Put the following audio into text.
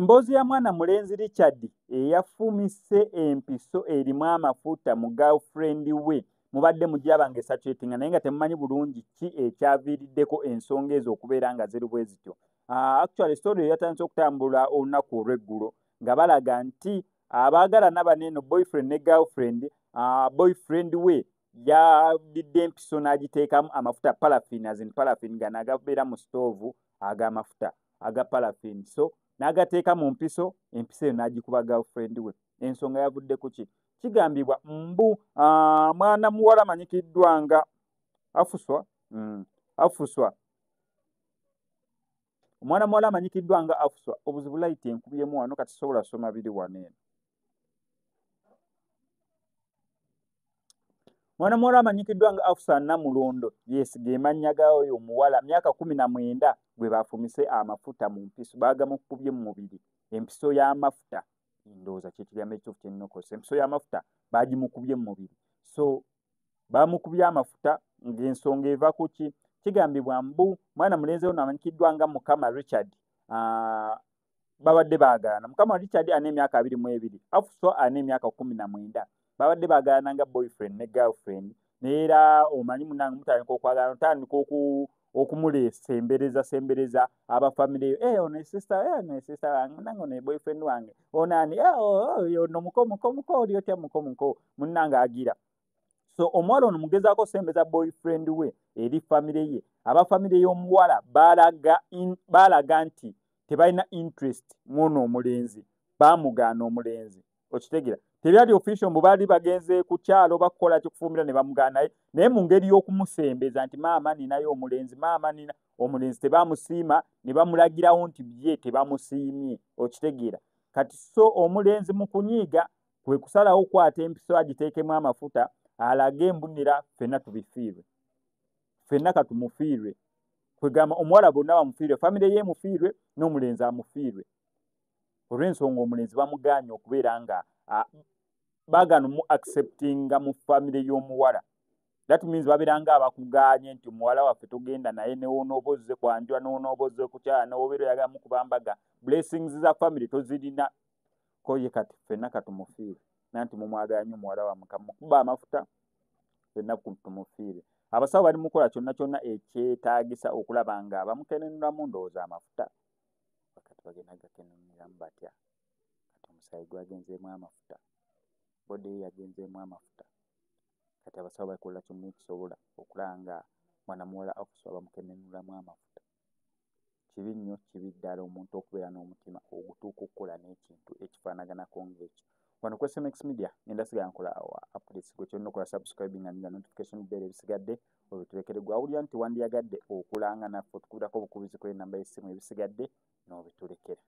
Emboozi ya mwana mulenzi Richard eyafumise empiso erimu amafuta mu girlfriend we mubadde mujaba nga esaturating, naye nga temumanyi bulungi ki ekyaviiriddeko ensonga ezo okubeera nga ziri bwe zityo. Actually story yatandise okutambula olunaku olw'eggulo nga balaga nti abaagalana bano eno boyfriend ne girlfriend, boyfriend we yadidde empiso n'agiteekamu amafuta paraffin, as in paraffin gano agabeera mu stoovu ag'amafuta aga paraffin, so n'agateeka mu mpiso, empiso eyo n'agikuba girlfriend we. Ensonga yavudde ku ki? Kigambibwa mbu mwana muwala amanyikiddwa nga Afuswa, Afuswa, omwana muwala amanyikiddwa nga Afuswa. Obuzibu light enkubyemu wano kati sobola soma biri wano eno. Mwana muwala amanyikiddwa nga Afusa Namulondo, yes, ge mannya ga oyo omuwala, myaka 19 gwe bafumise amafuta mu mpiso, baagamukubye mu mubiri. Empiso y'amafuta, ndowooza kye kigambo ekituufu kye nnina okukozesa, empiso y'amafuta baagimukubye mu mubiri. So baamukubye amafuta ng'ensonga eva ku ki? Kigambibwa mbu mwana mulenzi ono amanyikiddwa nga Mukama Richard, babadde baagalana. Mukama Richard alina emyaka 22, Afuswa alina emyaka 19. Babadde baagalana nga boyfriend ne girlfriend, naye era omanyi munnange mutandika okwagala, otandika okumulesembereza sembereza abafamire yo. Ono sister, ono sister wange, munnange ono boyfriend wange, ono ani, ono muko muko muko, oli otya muko muko, munnange agira. So omuwala ono mugezaako sembeza boyfriend we eri famire ye. Abafamire y'omuwala balaga nti tebalina interest mw'ono omulenzi, baamugaana omulenzi. Okitegeera? Tebyali official mbu baali bagenze ku kyalo bakukola kikufumbira ne bamugaana, naye mu ngeri y'okumusembeza nti maama ninayo omulenzi, maama nina omulenzi, tebamusiima ne bamulagirawo nti ye tebamusiimye. Okitegeera? Kati so omulenzi mu kunyiiga kwe kusalawo okukwata empiso agiteekemu amafuta alage embunira ffenna tubifiirwe, ffenna katumufiirwe. Kwegamba omuwala bonna bamufiirwe, famire ye emufiirwe n'omulenzi amufiirwe, olw'ensonga omulenzi bamugaanye okubeera nga baagaana mu acceptinga mu famire y'omuwala. That means babeera nga abakugaanye nti omuwala waffe togenda naye, newonooba ozze kwanjula, newonooba ozze kukyala, newobeera oyagala mukuba mbaga, blessings za famire tozirina. Ko ye kati ffenna katumufiirwe, nanti mumwagala nnyo omuwala wammwe, kamukuba amafuta ffenna tumufiirwe. Abasawo bali mukola kyonna kyonna ekyetaagisa okulaba nga bamukenenulamu ndowooza amafuta. Kati bagenda gakenenulamu batya? Kati omusaayi gwagenzeemu amafuta, body ye yagenzeemu amafuta. Kati abasawo bakola kyonna ekisobola okulaba nga mwana muwala Afuswa bamukenenulamu amafuta. Kibi nnyo, kibi ddala omuntu okubeera n'omutima ogutuuka okukola n'ekintu ekifaanaganako ng'ekyo. Wano ku SMX Media ngenda sigala nkola updates, gwe kyonna okola subscribing and notification bell, ebisigadde obitulekere. Gwawulira nti wandiyagadde okulanga naffe, otukubirako obukubizi ku ennamba y'essimu, ebisigadde n'obitulekera.